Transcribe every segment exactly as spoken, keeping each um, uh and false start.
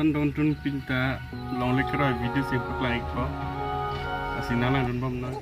Don tun pinta longle keroi video si paklang-ikpo. Lasi nanglang dunbom nang.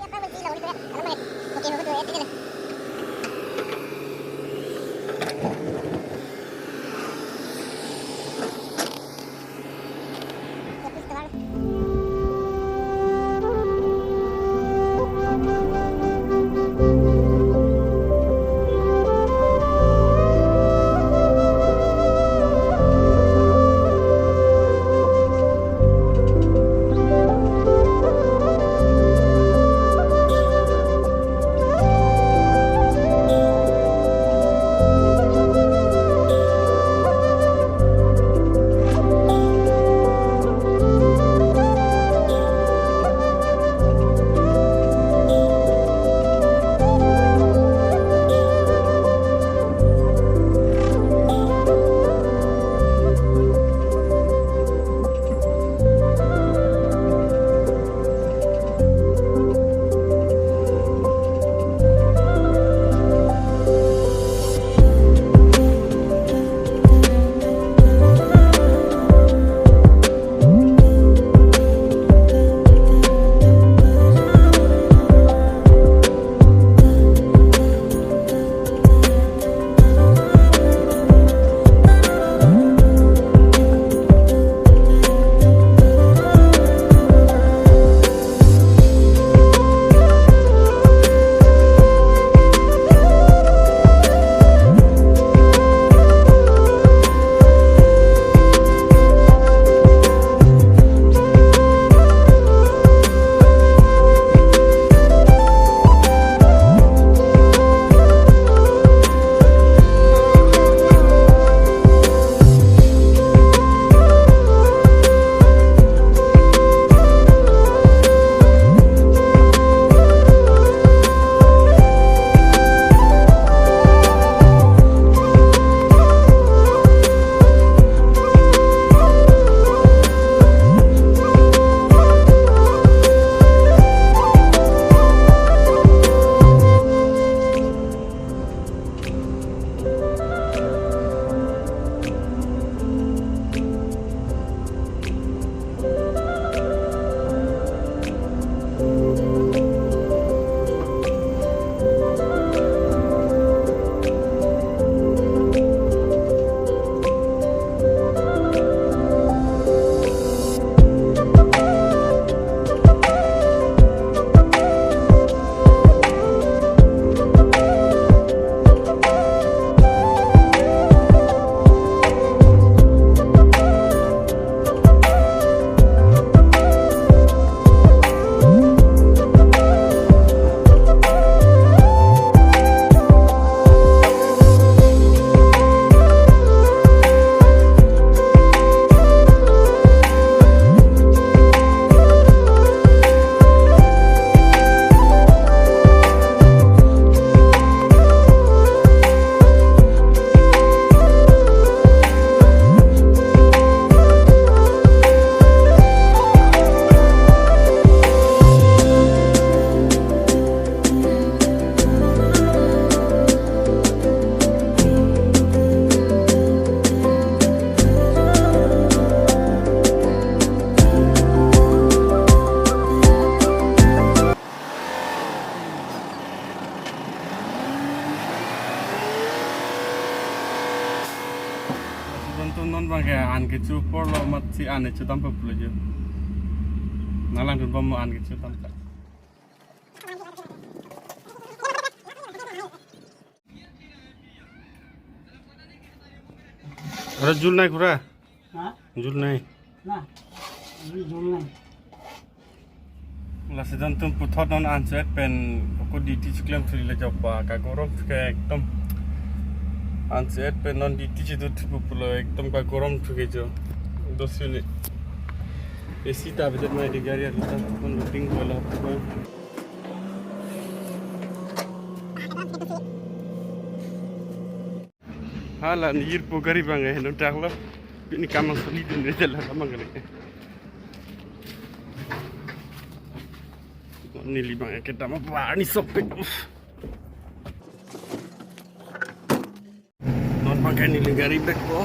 Don tun non bang ke an kecho apor lo, amat si an kecho dampo pulo jo. Nanglang dunbom an kecho dam ta. Ada jul nai kura? Ha? Jul nai. Na. Jul nai. Lasi don tun puthot non an chet pen ako duty chiklem thuri le jokpa, kagorom ke ekdom. An chet pen non duty chidu thupu pulo ekdom kagorom thuke jo. Dos unit. A C ta bedet mai di gari atu ta kon loading bola. Hala ni irpo gari bang eh, no dak lo. Pini kamang soli dun eh, jala kamang kali. Neli bang eh, kita mau ani sopik. Non bang ke neli gari bag po.